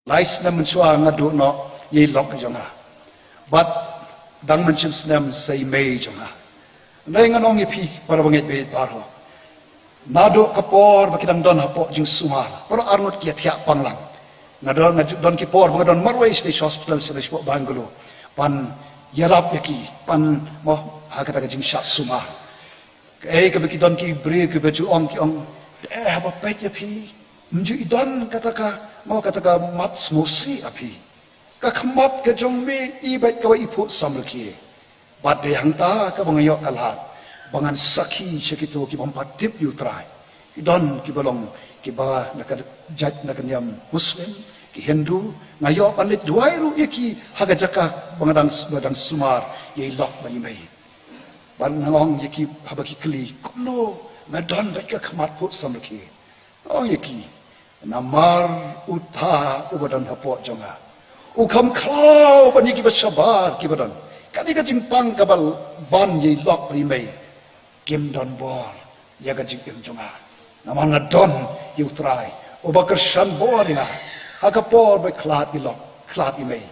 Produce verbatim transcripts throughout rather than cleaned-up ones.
Lai snem mynshuwa nga duh noh ïa i lok jong nga. Bad dang mynshem snem sa i mei jong nga. Hynrei ngan ong ïa phi para bangeit bad baroh, naduh ka por ba ki dang don hapoh jingsumar, para arngut ki ïathiah pang lang. Nga don, nga don ki por ba nga don marwei sha Hospital sha Bangalore ban ïarap ïa ki, ban mo ha kata ka jingshah sumar. Kaei kaba ki don ki briew kiba ju ong, ki ong, te haba peit ïa phi, ym ju i don kata ka, mo kata ka mat sngewsih ha phi. Ka khmat ka jong me i beit kaba i phuh samrkhie. Bad dei hangta kaba nga ïoh ka lad ba ngan sakhi sha kito ki bym pat tip ïa u Trai. Ki don kiba long kiba na ka jait na ka niam Muslim, ki Hindu, nga ïoh ban leit duwai ruh ïa ki ha ka jaka ba nga dang, ba dang sumar ïa i lok bad i mei. Bad nga ong ïa ki haba ki kylli kumno nga don beit ka khmat phuh samrkhie. Nga ong ïa ki, namar uta uba don hapoh jong nga u kham khlaw ban ïa kiba shabar kiba don. Kane ka jingpang kaba ban ïa i lok bad i mei kim don bor ïa ka jingim jong nga. Namar nga don ïa u Trai uba kyrshan bor ïa nga ha ka por ba khlad i lok khlad i mei.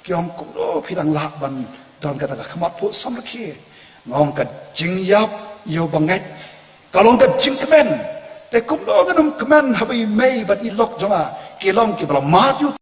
Ki ong kumno phi dang lah ban don kata ka khmat phuh samrkhie. Nga ong ka jingïap ïa u bangeit ka long ka jingkmen. Te kumno ngan ym kmen haba i mei bad i lok jong nga ki long kiba la mad ïa u